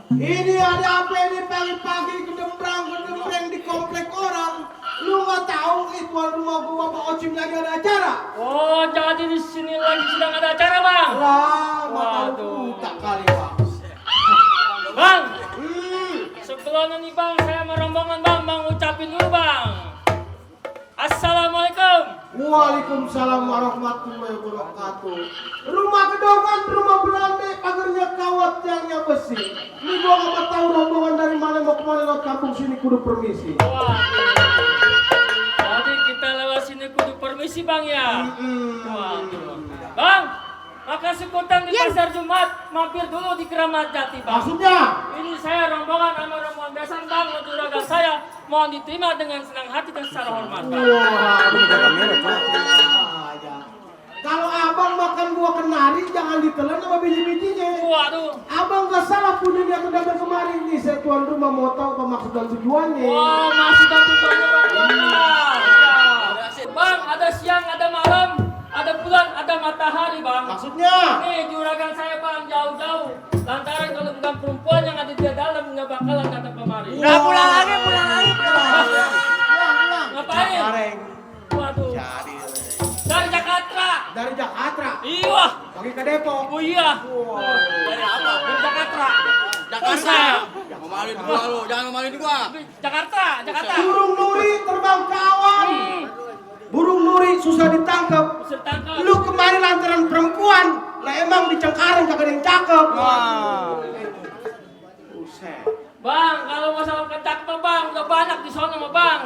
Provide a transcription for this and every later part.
Ini ada apa ini pagi-pagi gedembrang di komplek orang? Lu nggak tahu itu rumah gua Pak Ocim lagi ada acara? Oh, jadi di sini lagi sedang ada acara, Bang. Lah, mata Waduh. lu buta kali, Pak. Bang, sebelumnya nih Bang, saya mau rombongan Bang, mau ucapin dulu Bang. Assalamualaikum. Waalaikumsalam warahmatullahi wabarakatuh. Rumah gedongan, rumah Belanda, pagarnya kawat, tiangnya besi. Ini gua nggak tahu rombongan dari mana mau kemana lewat kampung sini kudu permisi. Waduh. Jadi kita lewat sini kudu permisi Bang ya. Waduh. Bang, maka sebutan di pasar Jumat, mampir dulu di Keramat Jati Bang. Maksudnya? Ini saya rombongan sama rombongan besan Bang, untuk juragan saya mohon diterima dengan senang hati dan secara hormat Bang. Kalau abang makan buah kenari jangan ditelan sama biji-bijinya. Waduh. Abang gak salah punya dia datang kemarin nih. Saya tuan rumah mau tahu apa maksud dan tujuannya. Wah, masih dan tujuannya Bang. Bang, ada siang, ada malam, ada bulan, ada matahari Bang. Maksudnya? Nih juragan saya Bang jauh-jauh. Lantaran kalau bukan perempuan yang ada di dalam nggak bakalan datang kemari. Udah pulang lagi. Pulang. Ngapain? Kareng. Waduh. Dari Jakarta. Dari Jakarta. Iya. Pergi ke Depok. Oh iya. Dari apa? Dari Jakarta. Jakarta. Jangan maluin gua lu, jangan maluin gua. Jakarta. Burung nuri terbang ke awan. Burung nuri susah ditangkap. Bisa tangkap. Lu kemarin lantaran perempuan. Lah emang di Cengkareng kagak ada yang cakep. Buset. Bang, kalau masalah kencak Bang, udah banyak di sana mah Bang.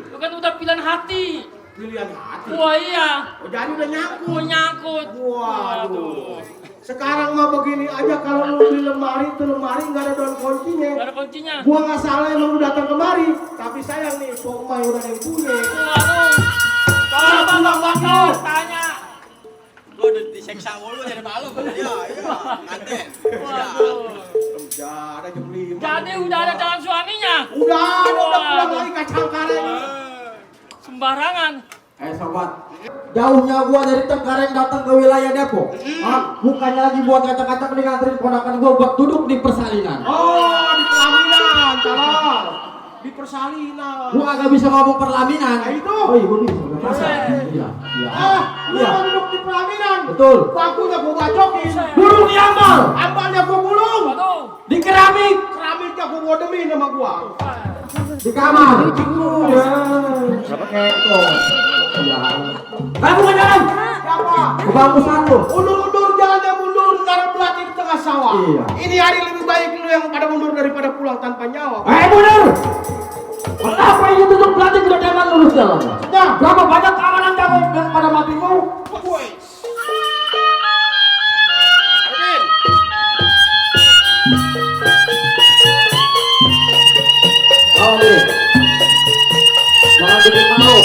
Lu kan udah pilihan hati. Pilihan hati. Wah iya. Oh, jadi udah nyangkut. Mau nyangkut. Waduh. Sekarang mah begini aja, kalau lu beli lemari itu lemari nggak ada daun kuncinya. Gak ada kuncinya. Gua nggak salah emang lu datang kemari, tapi sayang nih Pok Mai udah ada yang punya. Waduh. Kalau Bang bakal tanya. Gua udah diseksa mulu dari malu. Iya, kanten. Waduh. Udah ada jam 5. Jadi udah ada calon suaminya. Udah pulang lagi ke Cengkareng. Sembarangan. Sobat, jauhnya gua dari Cengkareng datang ke wilayah Depok. Bukannya lagi buat ngacak-ngacak nih nganterin ponakan gua buat duduk di persalinan. Oh, di pelaminan, calon. Di persalinan. Gua agak bisa ngomong perlaminan. Nah, itu. Oh iya, gua bisa. Iya. Lu mau duduk di pelaminan. Betul. Bangkunya gua bacokin. Burung diambal, Ambalnya gua gulung. Waduh. di keramik, Keramiknya gua bodemin sama gua. di kamar. Berapa keko? Iya. Kamu ke dalam. Siapa? Kebagusan lu. Undur-undur jalannya mundur, taruh belati di tengah sawah. Iya. Ini hari lebih baik lu yang pada mundur daripada pulang tanpa nyawa. Mundur. Kenapa ini tutup belati udah jangan lurus jalan? Nah, Berapa banyak keamanan kamu pada matimu? woi. Oh, iya. Jangan bikin malu.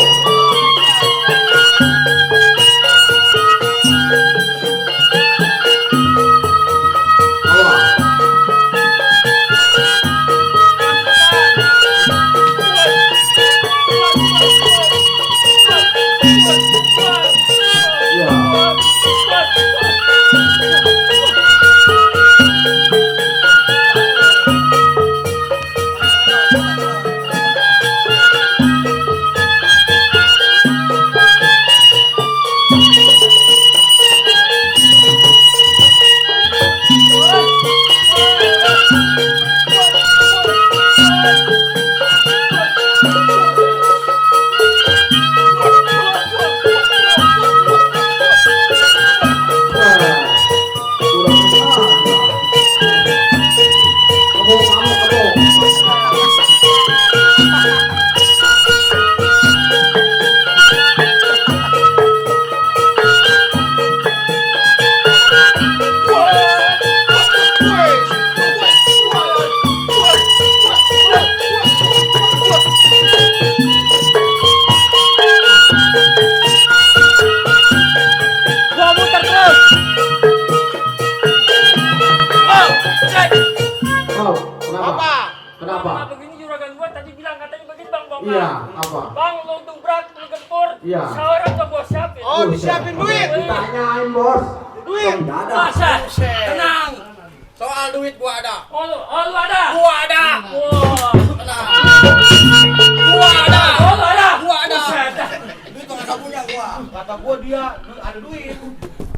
Kenapa? Nah, begini juragan gua tadi bilang katanya begini bang. Iya, apa? Bang, lo dubrak, lo gempur. Iya. Seorang tuh gua siapin. Oh, disiapin duit. Ditanyain bos. Duit. Tidak ada. Masa? Tenang. Soal duit gua ada. Oh, lu ada? Gua ada. Wah. Tenang. Gua ada. Oh, lu ada? Gua ada. Buset. Duit tuh nggak punya gua. Kata gua dia ada duit.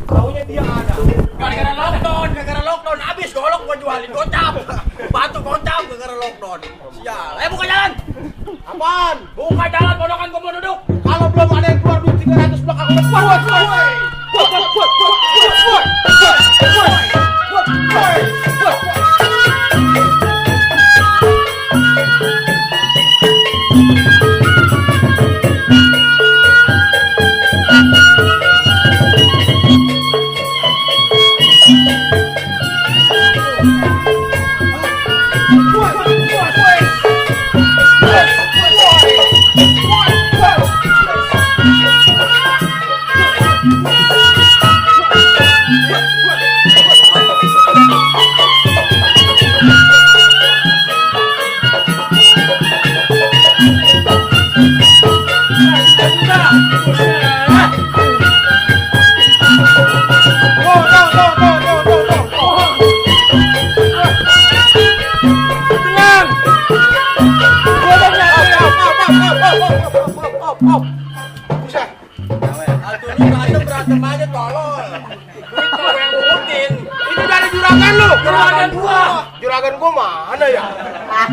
Taunya dia ada. Gara-gara lockdown habis golok gua jualin gocap. Batu gocap gara-gara lockdown. Sial. Buka jalan. Apaan? Buka jalan ponokan gua mau duduk. Kalau belum ada yang keluar duit 300 belakang udah buat. Buset. Altu lu berantem aja tolol. Duit gua yang ngurutin. Ini dari juragan lu. Juragan gua. Juragan gua mana ya? Ah.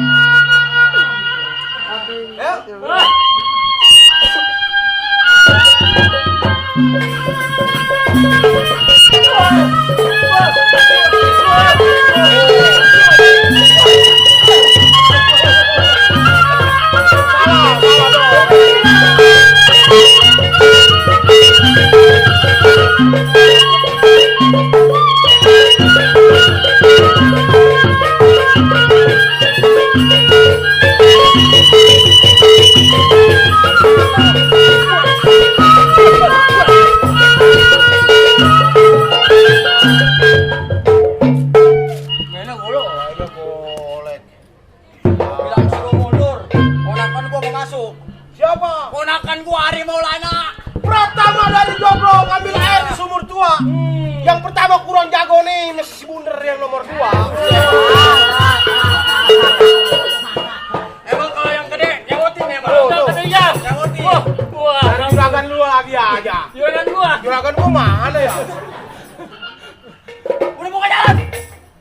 Mana mulu? Ada golek. Bilang suruh mundur. Ponakan gua mau masuk. Siapa? Ponakan gua Ari Maulana. Pertama dari jomblo ngambil air di sumur tua. Yang pertama kurang jago nih, Messi Bunder yang nomor 2. Emang kalau yang gede nyawotin emang. Udah gede ya. Nyawotin. Wah. Dari juragan lu lagi aja. Juragan gua. Juragan gua mana ya? Udah buka jalan.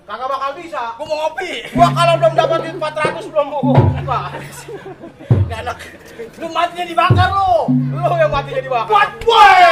Kagak bakal bisa. Gua mau ngopi. Gua kalau belum dapat duit 400 belum mau buka. Gak enak. Lu matinya dibakar lu. Lu yang matinya dibakar. Buat boy.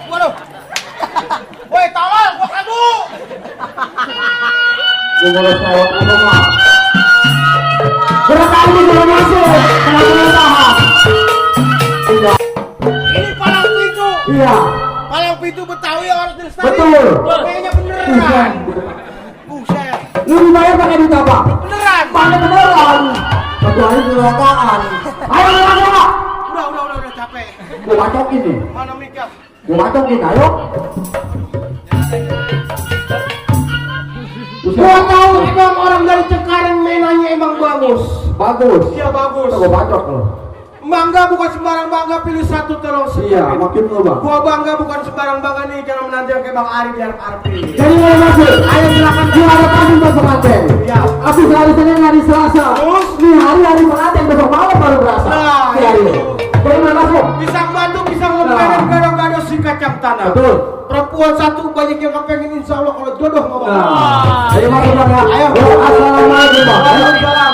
Waduh. Woi, tolong, gua kabur. Gue boleh lewat apa mah? Berapa kali belum masuk? Kenapa tahan? Tidak. Ini palang pintu. Iya. Palang pintu Betawi yang harus dilestarikan. Betul. Kayaknya beneran. Buset. Lu dibayar pakai duit apa? Beneran. Pakai beneran. Kecuali kecelakaan. Ayo berangkat. Udah capek. Gue bacokin nih. Mana Mika? Gue bacokin, ayo. Gua tahu emang orang dari Cengkareng mainannya emang bagus. Bagus. Iya bagus. Gue bacok lo. Bangga bukan sembarang bangga, pilih satu terus. Iya, makin lo bang. Gua bangga bukan sembarang bangga nih karena menanti kayak Bang Ari biar Arfi. Jadi mulai masuk. Ayo silakan Gua ada pagi buat pengantin. Ya. Habis hari Senin, hari Selasa. Terus? Nih hari pengantin besok malam baru berasa. Nah, Nih hari ini. itu. Jadi mulai masuk. Pisang batu, pisang Nah. lembaran, gado-gado si kacang tanah. Betul. Perempuan satu banyak yang kepengen insya Allah kalau jodoh mau. Nah, jadi masuk bang ya. Ayo. Assalamualaikum bang. Ayo. Waalaikumsalam.